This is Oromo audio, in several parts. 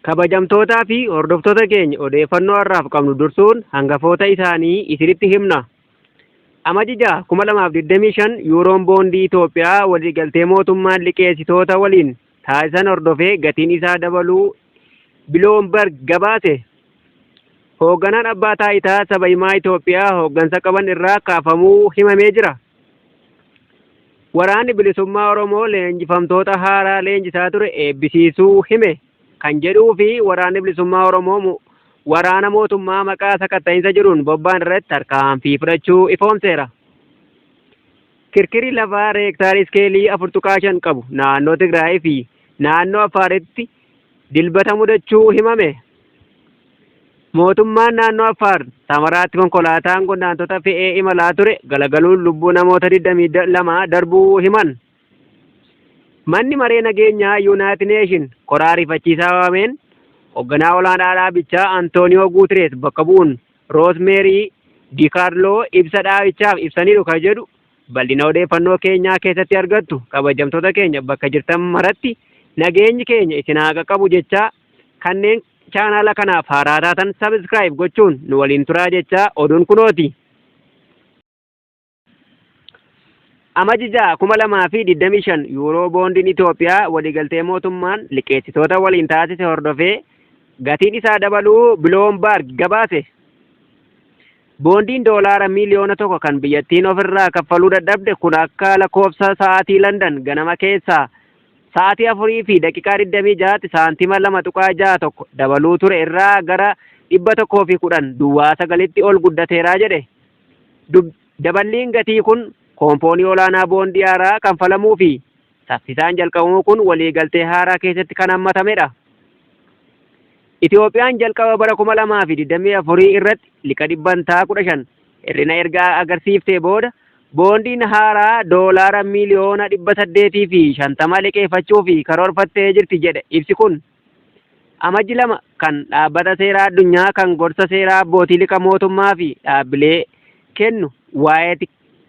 Kabajamtootaa fi hordoftoota keenya, odeeffannoo har'aaf qabnu dursuun hangafoota isaanii isinitti himna. Amajji 6, 2025 Yuuroon boondii Itoophiyaa waliigaltee mootummaan liqeessitoota waliin taasisan hordofee gatiin isaa dabaluu Bloomberg gabaase. Hoogganaan abbaa taayitaa saba himaa Itoophiyaa hooggansa qaban irraa kaafamuu himamee jira. Waraanni Bilisummaa Oromoo leenjifamtoota haaraa leenjisaa ture eebbisiisuu hime kan jedhuu fi Waraanni Bilisummaa Oromoo waraana mootummaa maqaa sakatta'iinsa jedhuun bobba'an irratti tarkaanfii fudhachuu ifoomseera. Kirkirri lafaa reektaar iskeelii 4.5 qabu naannoo Tigraay fi naannoo Affaaritti Dilbata mudachuu himame. Mootummaan naannoo Affaar Samaraatti konkolaataan godaantota fe'ee imalaa ture galagaluun lubbuu namoota 22 darbuu himan. Manni maree nageenyaa Yuunaayitid Neeshin kora ariifachiisaa waameen hoogganaa olaanaa dhaabichaa Antooniyoo Guutirees bakka bu'uun Roosmeerii Dikaarloo ibsa dhaabichaaf ibsaniiru kan jedhu bal'ina odeeffannoo keenyaa keessatti argattu. Kabajamtoota keenya, bakka jirtan maratti nageenyi keenya isin haa qaqqabu jechaa, kanneen chaanaala kanaaf haaraa taatan subscribe gochuun nu waliin turaa jechaa, oduun kunooti. Amajji 6, 2025 Yuuroo boondiin Itoophiyaa waliigaltee mootummaan liqeessitoota waliin taasise hordofee gatiin isaa dabaluu Bloomberg gabaase. Boondiin doolaara miiliyoona 1 kan biyyattiin ofirraa kaffaluu dadhabde kun akka lakkoofsa sa'aatii Landan ganama keessaa sa'aatii 4:26tti saantima 2.61 dabaluu ture irraa gara 110.09tti ol guddateeraa jedhe. Daballiin gatii kun koompoonii olaanaa boondii haaraa kanfalamuu fi saffisaan jalqabamuu kun waliigaltee haaraa keessatti kan hammatamedha. Itoophiyaan jalqaba bara 2024 irratti liqa dhibbantaa 15 hir'ina erga agarsiiftee booda boondiin haaraa doolaara miiliyoona 850 liqeeffachuu fi karoorfattee jirti jedhe ibsi kun. Amajji 2 kan dhaabbata seeraa addunyaa kan gorsa seeraa abbootii liqa mootummaa fi dhaabbilee kennu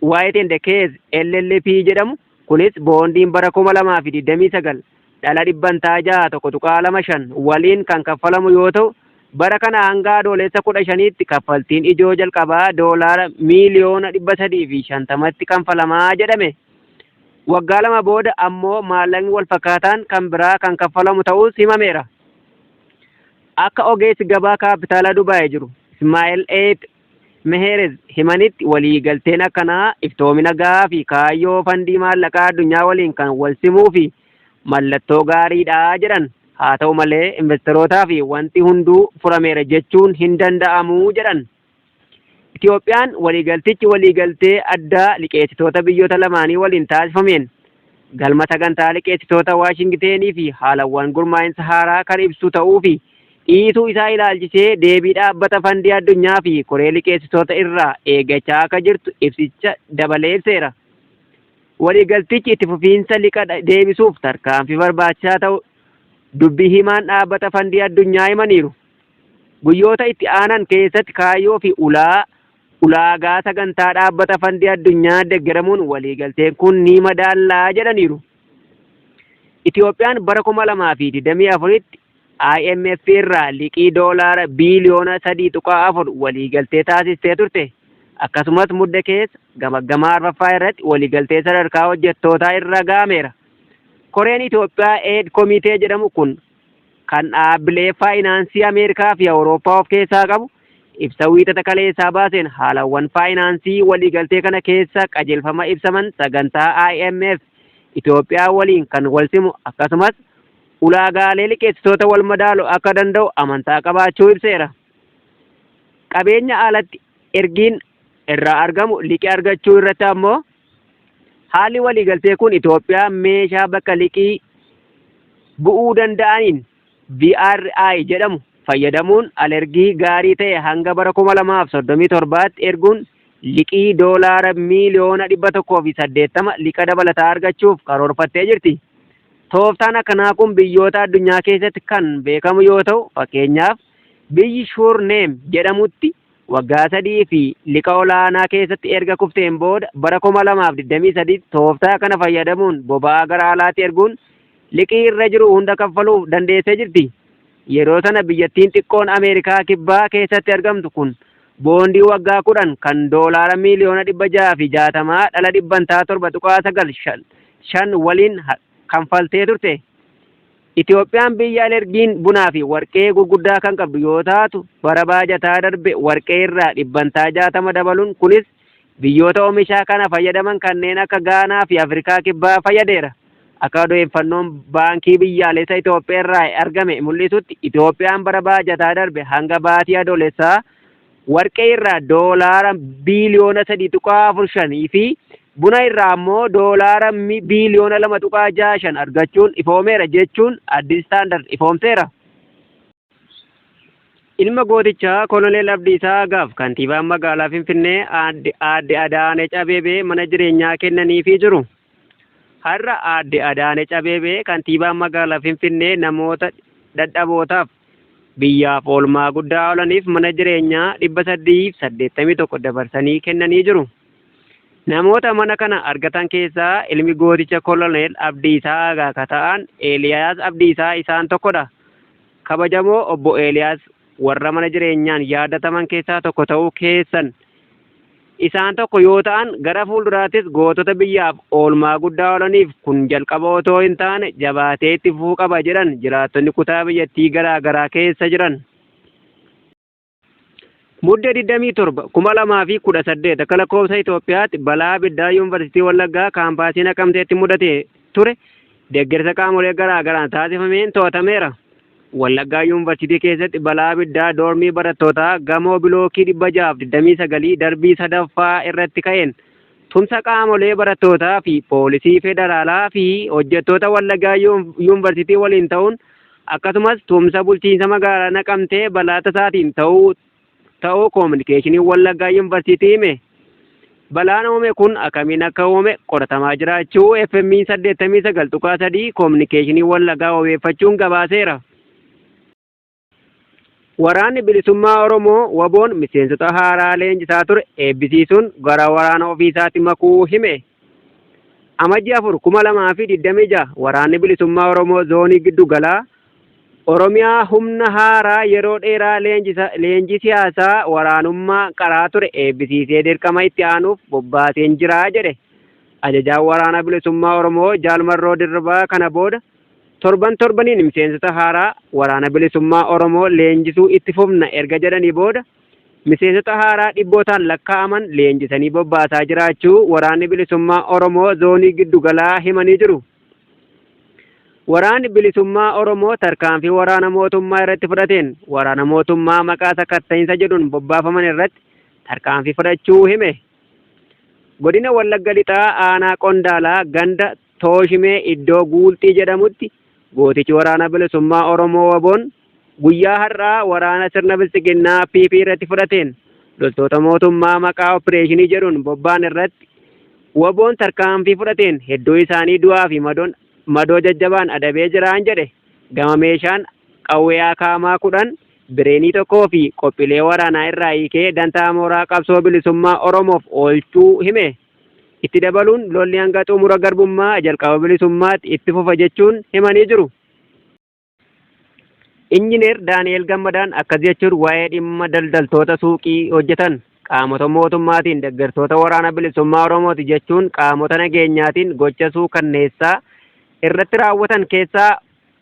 White and Case LLP jedhamu kunis boondiin bara 2029 dhala dhibbantaa 6 1.25 waliin kan kaffalamu yoo ta'u, bara kana hanga Adoolessa 15tti kaffaltiin ijoo jalqabaa doolaara miiliyoona 350tti kanfalamaa jedhame. Waggaa 2 booda ammoo maallaqni wal fakkaataan kan biraa kan kaffalamu ta'us himameera. Akka ogeessi gabaa kaapitaala Dubaay jiru Ismaa'eel Eet Meherez himanitti, waliigalteen akkanaa iftoomina gahaa fi kaayyoo fandii maallaqaa addunyaa waliin kan wal simuu fi mallattoo gaariidha jedhan. Haa ta'u malee, investarootaa fi wanti hunduu furameera jechuun hin danda'amu jedhan. Itoophiyaan waliigaltichi waliigaltee addaa liqeessitoota biyyoota lamaanii waliin taasifameen galma sagantaa liqeessitoota Waashingitenii fi haalawwan gurmaa'insa haaraa kan ibsu ta'uu fi dhiisuu isaa ilaalchisee deebii dhaabbata fandii addunyaa fi koree liqeessitoota irraa eeggachaa akka jirtu ibsicha dabalee ibseera. Waliigaltichi itti fufiinsa liqa deebisuuf tarkaanfii barbaachisaa ta'u dubbii himaan dhaabbata fandii addunyaa himaniiru. Guyyoota itti aanan keessatti kaayyoo fi ulaagaa sagantaa dhaabbata fandii addunyaa deggeramuun waliigalteen kun ni madaallaa jedhaniiru. Itoophiyaan bara 2024tti IMF irraa liqii doolaara biiliyoona 3.4 waliigaltee taasistee turte. Akkasumas Mudde keessa gamaggamaa arfaffaa irratti waliigaltee sadarkaa hojjettootaa irra ga'ameera. Koreen Itoophiyaa Aid Komitee jedhamu kun kan dhaabbilee faayinaansii Ameerikaa fi Awurooppaa of keessaa qabu ibsa Wiixata kaleessaa baaseen haalawwan faayinaansii waliigaltee kana keessa qajeelfama ibsaman sagantaa IMF Itoophiyaa waliin kan wal simu akkasumas ulaagaalee liqeessitoota wal madaalu akka danda'u amantaa qabaachuu ibseera. Qabeenya alatti ergiin irraa argamu liqii argachuu irratti ammoo haalli waliigaltee kun Itoophiyaa meeshaa bakka liqii bu'uu danda'aniin BRI jedhamu fayyadamuun alergii gaarii ta'e hanga bara 2037tti erguun liqii doolaara miiliyoona 180 liqa dabalataa argachuuf karoorfattee jirti. Tooftaan akkanaa kun biyyoota addunyaa keessatti kan beekamu yoo ta'u, fakkeenyaaf biyyi Shuurneem jedhamutti waggaa 3 fi liqa olaanaa keessatti erga kufteen booda bara 2023 tooftaa kana fayyadamuun boba'aa gara alaatti erguun liqii irra jiru hunda kaffaluuf dandeessee jirti. Yeroo sana biyyattiin xiqqoon Ameerikaa Kibbaa keessatti argamtu kun boondii waggaa 10 kan doolaara miiliyoona 660 dhala dhibbantaa 7.95 waliin kanfaltee turte. Itoophiyaan biyya alergiin bunaa fi warqee gurguddaa kan qabdu yoo taatu bara baajataa darbe warqee irraa dhibbantaa 60 dabaluun kunis biyyoota oomishaa kana fayyadaman kanneen akka Gaanaa fi Afrikaa Kibbaa fayyadeera. Akka odeeffannoon Baankii Biyyaalessa Itoophiyaa irraa argame mul'isutti Itoophiyaan bara baajataa darbe hanga baatii Adoolessaa warqee irraa doolaara biiliyoona 3.45 fi buna irraa ammoo doolaara biiliyoona 2.65 argachuun ifoomeera jechuun Addis Standard ifoomseera. Ilma gootichaa Koloneel Abdiisaa Agaaf kantiibaan magaalaa Finfinnee Aadde Adaanech Abeebee mana jireenyaa kennaniifii jiru. Har'a Aadde Adaanech Abeebee kantiibaan magaalaa Finfinnee namoota dadhabootaaf biyyaaf oolmaa guddaa oolaniif mana jireenyaa 381 dabarsanii kennanii jiru. Namoota mana kana argatan keessaa ilmi gooticha Koloneel Abdiisaa Aagaa ka ta'an Eeliyaas Abdiisaa isaan tokkodha. Kabajamoo Obbo Eeliyaas warra mana jireenyaan yaadataman keessaa tokko ta'uu keessan isaan tokko yoo ta'an gara fuulduraattis gootota biyyaaf oolmaa guddaa oolaniif kun jalqaba otoo hin taane jabaatee itti fufuu qaba jedhan jiraattonni kutaa biyyattii garaa garaa keessa jiran. Mudde 27, 2018 akka lakkoofsa Itoophiyaatti balaa abiddaa Yuunivarsiitii Wallaggaa kaampaasii Naqamteetti mudate ture deeggarsa qaamolee garaa garaan taasifameen to'atameera. Wallaggaa Yuunivarsiitii keessatti balaa abiddaa doormii barattootaa gamoo bilookii 629 darbii sadaffaa irratti ka'een tumsa qaamolee barattootaa fi poolisii federaalaa fi hojjettoota Wallaggaa Yuunivarsiitii waliin ta'uun akkasumas tumsa bulchiinsa magaalaa Naqamtee balaa tasaatiin ta'uu ta'uu koominikeeshiniin Wallaggaa Yuunivarsiitii hime. Balaan uumame kun akkamiin akka uumame qoratamaa jiraachuu FM 89.3 koominikeeshinii Wallaggaa wabeeffachuun gabaaseera. Waraanni Bilisummaa Oromoo WBOn miseensota haaraa leenjisaa ture eebbisiisuun gara waraana ofiisaatti makuu hime. Amajji 4, 2026 Waraanni Bilisummaa Oromoo Zoonii Giddu Galaa Oromiyaa humna haaraa yeroo dheeraa leenjii siyaasaa waraanummaa qaraa ture eebbisiisee dirqama itti aanuuf bobbaaseen jira jedhe. Ajajaan Waraana Bilisummaa Oromoo Jaal Marroo Dirribaa kana booda torban torbaniin miseensota haaraa Waraana Bilisummaa Oromoo leenjisuu itti fufna erga jedhanii booda miseensota haaraa dhibbootaan lakkaa'aman leenjisanii bobbaasaa jiraachuu Waraanni Bilisummaa Oromoo Zoonii Giddu Galaa himanii jiru. Waraanni Bilisummaa Oromoo tarkaanfii waraana mootummaa irratti fudhateen waraana mootummaa maqaa sakatta'iinsa jedhuun bobbaafaman irratti tarkaanfii fudhachuu hime. Godina Wallagga Lixaa aanaa Qondaalaa ganda Tooshimee iddoo Guulxii jedhamutti gootichi waraana bilisummaa Oromoo WBOn guyyaa har'aa waraana sirna biltsiginnaa PP irratti fudhateen loltoota mootummaa maqaa opereeshinii jedhuun bobba'an irratti WBOn tarkaanfii fudhateen hedduu isaanii du'aa fi madoo jajjabaan adabee jiraan jedhe. Gama meeshaan qawwee akaamaa 10, bireenii tokkoo fi qophiilee waraanaa irraa hiikee dantaa mooraa qabsoo bilisummaa Oromoof oolchuu hime. Itti dabaluun lolli hanga xumura garbummaa jalqaba bilisummaatti itti fufa jechuun himanii jiru. Injineer Daani'eel Gammadaan akkas jechuun waa'ee dhimma daldaltoota suuqii hojjetan qaamota mootummaatiin deggertoota waraana bilisummaa Oromooti jechuun qaamota nageenyaatiin gocha suukanneessaa irratti raawwatan keessaa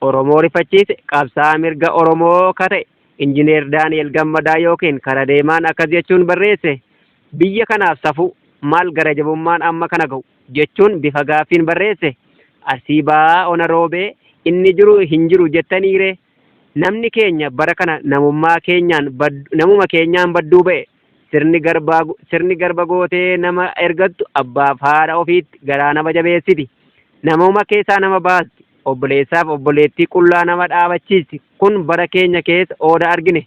Oromoo rifachiise qabsaa'aa mirga Oromoo ka ta'e Injineer Daani'eel Gammadaa yookiin kara deemaan akkas jechuun barreesse. Biyya kanaaf safuu maal gara jabummaan amma kana ga'u jechuun bifa gaaffiin barreesse. Arsii Bahaa Ona Roobee inni jiru hin jiru jettaniiree? Namni keenya bara kana namummaa keenyaan namuma keenyaan badduu ba'e. Sirni garbaa sirni garba gootee nama ergattu abbaaf haadha ofiitti garaa nama jabeessiti. Namuma keessaa nama baasti. Obboleessaaf obboleettii qullaa nama dhaabachiisti. Kun bara keenya keessa ooda argine.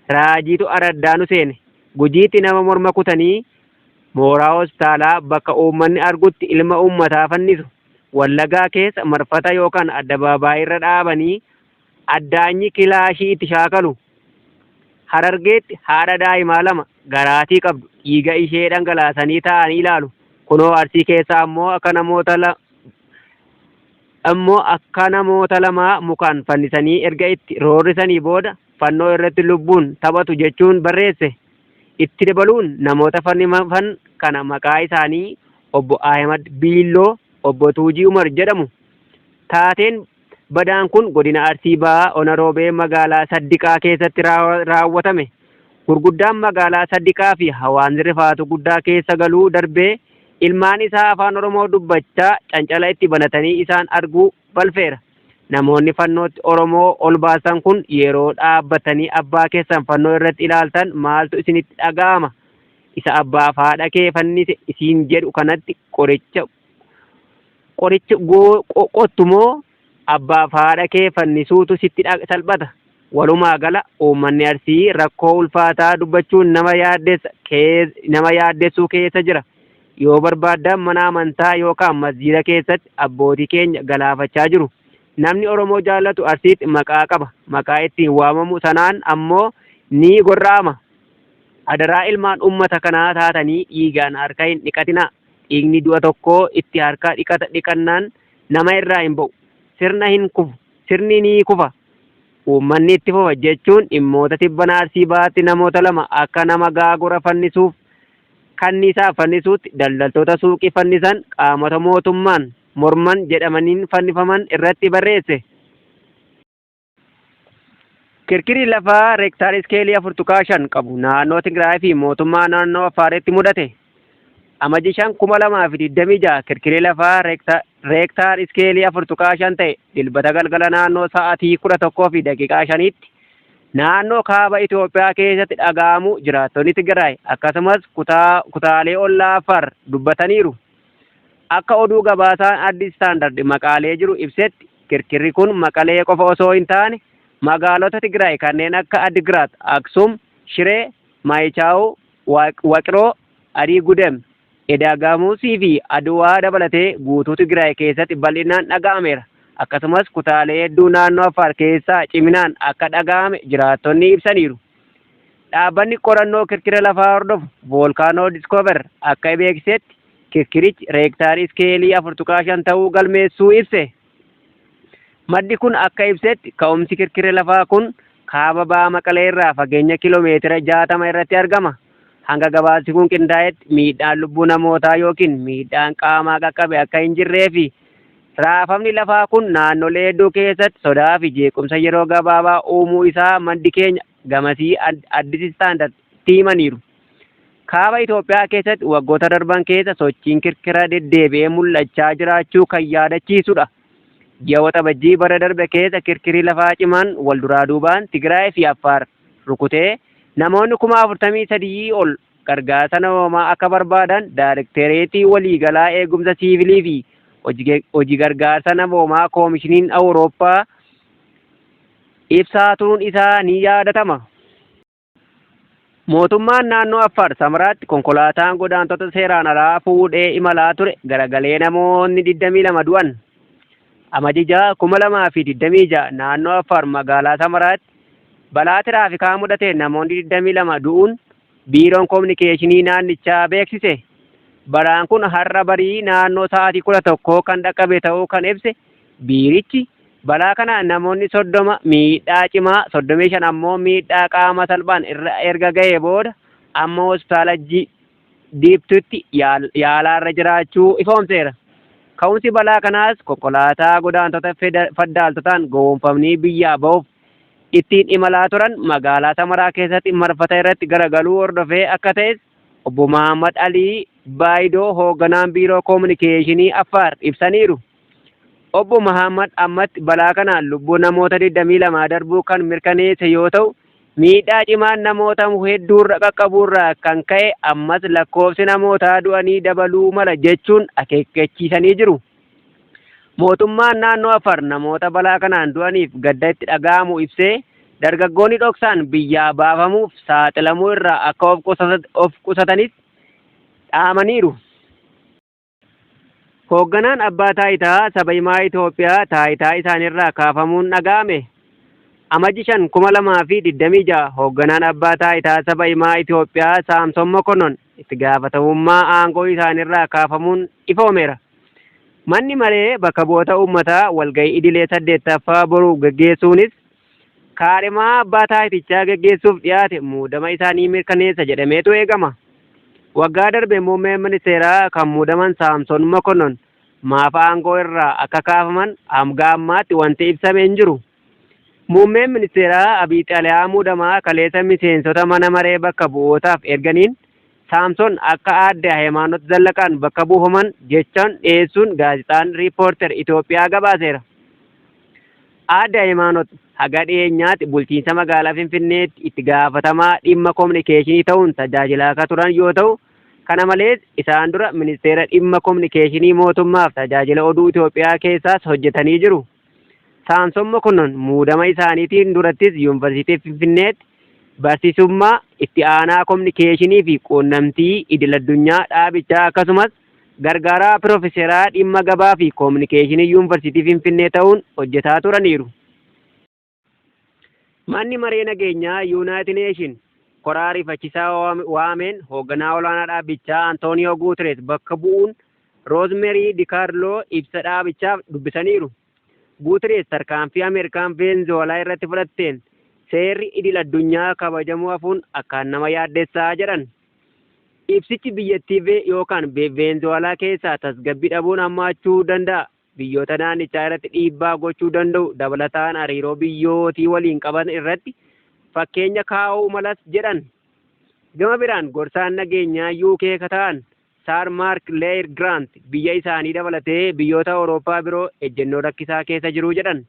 Raajiitu araddaa nu seene. Gujiitti nama morma kutanii mooraa hospitaalaa bakka uummanni argutti ilma uummataa fannisu. Wallagaa keessa marfata yookaan addabaabaayii irra dhaabanii addaanyi kilaashii itti shaakalu. Harargeetti haadha daa'imaa lama garaatii qabdu dhiiga ishee dhangalaasanii taa'anii ilaalu. Kunoo Arsii keessa ammoo akka namoota immoo akka namoota lamaa mukaan fannisanii erga itti roorrisanii booda fannoo irratti lubbuun taphatu jechuun barreesse. Itti dabaluun namoota fannifaman kana maqaa isaanii Obbo Ahimad Biilloo, Obbo Tuujii Umar jedhamu. Taateen badaan kun godina Arsii Bahaa Ona Roobee magaalaa Saddiqaa keessatti raawwatame. Gurguddaan magaalaa Saddiqaa fi hawaasni rifaatu guddaa keessa galuu darbee ilmaan isaa afaan Oromoo dubbachaa cancala itti banatanii isaan arguu balfeera. Namoonni fannootti Oromoo ol baasan kun yeroo dhaabbatanii abbaa keessan fannoo irratti ilaaltan maaltu isinitti dhaga'ama? Isa abbaaf haadha kee fannise isiin jedhu kanatti qoricha qoricha qottu moo abbaaf haadha kee fannisuutu sitti salphata? Walumaa gala uummanni Arsii rakkoo ulfaataa dubbachuun nama yaaddessa nama yaaddessuu keessa jira. Yoo barbaaddan mana amantaa yookaan masjiida keessatti abbootii keenya galaafachaa jiru. Namni Oromoo jaallatu Arsiitti maqaa qaba. Maqaa ittiin waamamu sanaan ammoo ni gorra'ama. Adaraa ilmaan uummata kanaa taatanii dhiigaan harka hin dhiqatinaa. Dhiigni du'a tokkoo itti harka dhiqata dhiqannaan nama irraa hin ba'u. Sirna hin kufu. Sirni ni kufa. Uummanni itti fufa jechuun dhimmoota tibbana Arsii Bahaatti namoota lama akka nama gaagura fannisuuf kanniisaaf fannisuutti daldaltoota suuqii fannisan qaamota mootummaan morman jedhamaniin fannifaman irratti barreesse. Kirkirri lafaa reektaar iskeelii 4.5 qabu naannoo Tigraay fi mootummaa naannoo Affaaritti mudate. Amajji 5, 2026 kirkirri lafaa reektaar iskeelii 4.5 ta'e Dilbata galgala naannoo sa'aatii 11:05tti naannoo kaaba Itoophiyaa keessatti dhaga'amuu jiraattonni Tigraay akkasumas kutaalee ollaa Affaar dubbataniiru. Akka oduu gabaasaan Addis Standard maqaalee jiru ibsetti kirkirri kun Maqalee qofa osoo hin taane magaalota Tigraay kanneen akka Adigiraat, Aksum, Shiree, Maayichaawu, Waqiroo, Adii Gudem, Edaagaamuusii fi Aduwaa dabalatee guutuu Tigraay keessatti bal'inaan dhaga'ameera. Akkasumas kutaalee hedduu naannoo Affaar keessaa ciminaan akka dhaga'ame jiraattonni ibsaniiru. Dhaabbanni qorannoo kirkira lafaa hordofu Volcano Discover akka beeksisetti kirkirichi reektaarii iskeelii 4.5 ta'uu galmeessuu ibse. Maddi kun akka ibsetti ka'umsi kirkira lafaa kun kaaba baha Maqalee irraa fageenya kiiloomeetira 60 irratti argama. Hanga gabaasni kun qindaa'etti miidhaan lubbuu namootaa yookiin miidhaan qaamaa qaqqabe akka hin jirree fi raafamni lafaa kun naannolee hedduu keessatti sodaa fi jeequmsa yeroo gabaabaa uumuu isaa maddi keenya gamasii Addis Standard tti himaniiru. Kaaba Itoophiyaa keessatti waggoota darban keessa sochiin kirkira deddeebi'ee mul'achaa jiraachuu kan yaadachiisudha. Ji'a Waxabajjii bara darbe keessa kirkirri lafaa cimaan wal duraa duubaan Tigraay fi Affaar rukutee namoonni 43,000 ol gargaarsa namoomaa akka barbaadan Daarektereetii Waliigalaa Eegumsa Siivilii fi Hojii Gargaarsa Namoomaa Koomishiniin Awurooppaa ibsaa turuun isaa ni yaadatama. Mootummaan naannoo Affaar Samaraatti konkolaataan godaantota seeraan alaa fuudhee imalaa ture garagalee namoonni 22 du'an. Amajji 6, 2026 naannoo Affaar magaalaa Samaraatti balaa tiraafikaa mudateen namoonni 22 du'uun Biiroon Kominikeeshinii naannichaa beeksise. Balaan kun har'a barii naannoo sa'aatii 11 kan dhaqqabe ta'uu kan ibse biirichi, balaa kanaan namoonni 30 miidhaa cimaa, 35 ammoo miidhaa qaama salphaan irra erga ga'ee booda amma hospitaala Diibtuutti yaalaarra jiraachuu ifoomseera. Ka'umsi balaa kanaas konkolaataa godaantota faddaaltotaan gowwoomfamanii biyyaa ba'uuf ittiin imalaa turan magaalaa Samaraa keessatti marfata irratti garagaluu hordofee akka ta'es Obbo Mahaammad Alii Baayidoo hoogganaan Biiroo Kominikeeshinii Affaar ibsaniiru. Obbo Mahaammad ammatti balaa kanaan lubbuu namoota 22 darbuu kan mirkaneesse yoo ta'u, miidhaa cimaan namoota hedduurra qaqqabuurraa kan ka'e ammas lakkoofsi namootaa du'anii dabaluu mala jechuun akeekkachiisanii jiru. Mootummaan naannoo Afar namoota balaa kanaan du'aniif gadda itti dhaga'amu ibsee, dargaggoonni dhoksaan biyyaa baafamuuf saaxilamuu irraa akka of qusatanis dhaamaniiru. Hoogganaan Abbaa Taayitaa Saba Himaa Itoophiyaa taayitaa isaaniirraa kaafamuun dhaga'ame. Amajji 5, 2026 Hoogganaan Abbaa Taayitaa Saba Himaa Itoophiyaa Saamson Mokonnon itti gaafatamummaa aangoo isaaniirraa kaafamuun ifoomeera. Manni maree bakka bu'oota uummataa walga'ii idilee 8ffaa boru geggeessuunis kaadhimaa abbaa taayitichaa geggeessuuf dhiyaate muudama isaanii mirkaneessa jedhameetu eegama. Waggaa darbe muummeen ministeeraa kan muudaman Saamson Mokonnon maaf aangoo irraa akka kaafaman hanga ammaatti wanti ibsame hin jiru. Muummeen ministeeraa Abiy xalayaa muudamaa kaleessa miseensota mana maree bakka bu'ootaaf erganiin Saamson akka aadde Hayimaanot Zallaqaan bakka buufaman jechaan dhiyeessuun gaazexaan Riippoorter Itoophiyaa gabaaseera. Aadde Hayimaanot haga dhiyeenyaatti bulchiinsa magaalaa Finfinneetti itti gaafatamaa dhimma kominikeeshinii ta'uun tajaajilaa akka turan yoo ta'u, kana malees isaan dura ministeera dhimma kominikeeshinii mootummaaf tajaajila oduu Itoophiyaa keessaas hojjetanii jiru. Saamson Mokonnon muudama isaaniitiin durattis Yuunivarsiitii Finfinneetti barsiisummaa, itti aanaa kominikeeshinii fi quunnamtii idil-addunyaa dhaabichaa akkasumas gargaaraa piroofeesaraa dhimma gabaa fi kominikeeshinii Yuunivarsiitii Finfinnee ta'uun hojjetaa turaniiru. Manni maree nageenyaa Yuunaayitid Neeshin koraa ariifachiisaa waameen hoogganaa olaanaa dhaabichaa Antooniyoo Guuterees bakka bu'uun Roozmerii Dikaarloo ibsa dhaabichaaf dubbisaniiru. Guuterees tarkaanfii Ameerikaan Veenzuweelaa irratti fudhatteen seerri idil addunyaa kabajamuu hafuun akkaan nama yaaddessaa jedhan. Ibsichi biyyattii yookaan Veenzuweelaa keessaa tasgabbii dhabuun hammaachuu danda'a. Biyyoota naannichaa irratti dhiibbaa gochuu danda'u dabalataan hariiroo biyyootii waliin qaban irratti fakkeenya kaa'uu malas jedhan. Gama biraan gorsaan nageenyaa UK ka ta'an Saar Maark Leeyir Giraant biyya isaanii dabalatee biyyoota Awurooppaa biroo ejjennoo rakkisaa keessa jiru jedhan.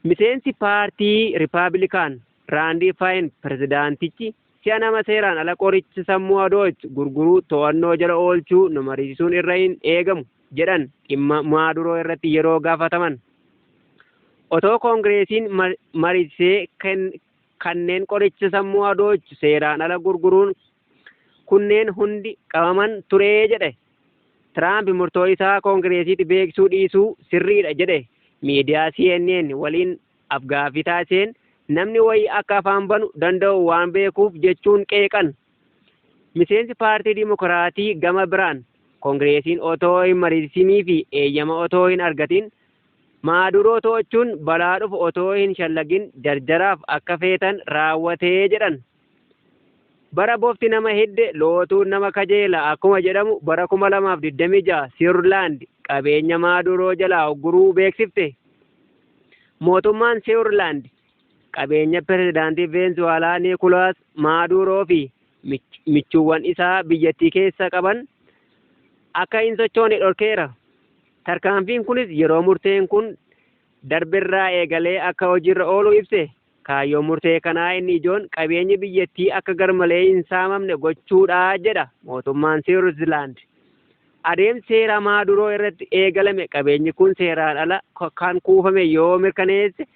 Miseensi paartii Rippaabilikaan Raandii Faayin pirezidaantichi si'a nama seeraan ala qoricha sammuu hadoochu gurguruu to'annoo jala oolchuu nu mariisisuun irra hin eegamu jedhan dhimma Maaduroo irratti yeroo gaafataman. Otoo koongireesiin mariisisee kanneen qoricha sammuu hadoochu seeraan ala gurguruun kunneen hundi qabaman turee jedhe. Tiraamp murtoo isaa koongireesiitti beeksisuu dhiisuu sirriidha jedhe miidiyaa CNN waliin afgaaffii taasiseen namni wayii akka afaan banu danda'u waan beekuuf jechuun qeeqan. Miseensi paartii Dimokiraatii gama biraan koongireesiin otoo hin mariisinii fi eeyyama otoo hin argatin Maaduroo to'achuun balaa dhufu otoo hin shallagin jarjaraaf akka feetan raawwatee jedhan. Bara bofti nama hidde lootuun nama kajeela akkuma jedhamu bara 2026 Siwurlaand qabeenya Maaduroo jalaa ugguruu beeksifte. Mootummaan Siwurlaand qabeenya pirezidaantii Veenzuweelaa Niikolaas Maaduroo fi michuuwwan isaa biyyattii keessa qaban akka hin sochoone dhorkeera. Tarkaanfiin kunis yeroo murteen kun darbirraa eegalee akka hojiirra oolu ibse. Kaayyoon murtee kanaa inni ijoon qabeenyi biyyattii akka garmalee hin saamamne gochuudha jedha mootummaan Siwiizerlaand. Adeemsi seera Maaduroo irratti eegalame qabeenyi kun seeraan ala kan kuufame yoo mirkaneesse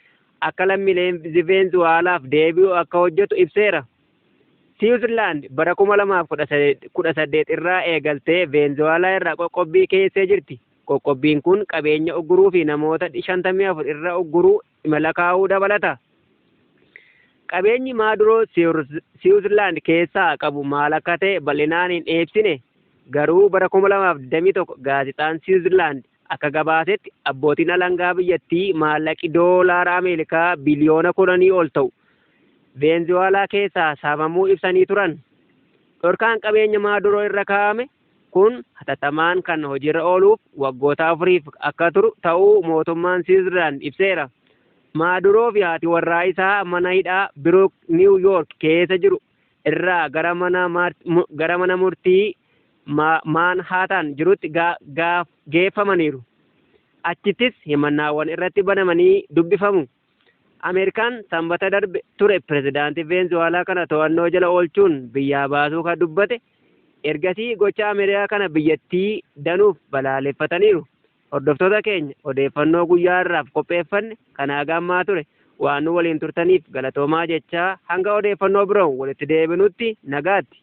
akka lammiileen Veenzuweelaaf deebi'u akka hojjetu ibseera. Siwiizerlaand bara 2018 irraa eegaltee Veenzuweelaa irraa qoqqobbii keessee jirti. Qoqqobbiin kun qabeenya ugguruu fi namoota 54 irra ugguruu imala kaa'uu dabalata. Qabeenyi Maaduroo Siwiizerlaand keessaa qabu maal akka ta'e bal'inaan hin ibsine. Garuu bara 2021 gaazexaan Siwiizerlaand akka gabaasetti abbootiin alangaa biyyattii maallaqi doolaara Ameerikaa biliyoona 10 ol ta'u Veenzuweelaa keessaa saamamuu ibsanii turan. Dhorkaan qabeenya Maaduroo irra kaa'ame kun hatattamaan kan hojiirra ooluuf waggoota afuriif akka turu ta'uu mootummaan Siwiizerlaand ibseera. Maaduroo fi haati warraa isaa mana hidhaa Birook Niiw Yoork keessa jiru irraa gara mana murtii Maanhaataan jirutti geeffamaniiru. Achittis himannaawwan irratti banamanii dubbifamu. Ameerikaan sanbata darbe ture pirezidaantii Veenzuweelaa kana to'annoo jala oolchuun biyyaa baasuu kan dubbate ergasii gocha Ameerikaa kana biyyattii danuuf balaaleffataniiru. Hordoftoota keenya odeeffannoo guyyaa irraaf qopheeffanne kanaa gammaa ture waan nu waliin turtaniif galatoomaa jechaa hanga odeeffannoo biroon walitti deebinutti nagaatti.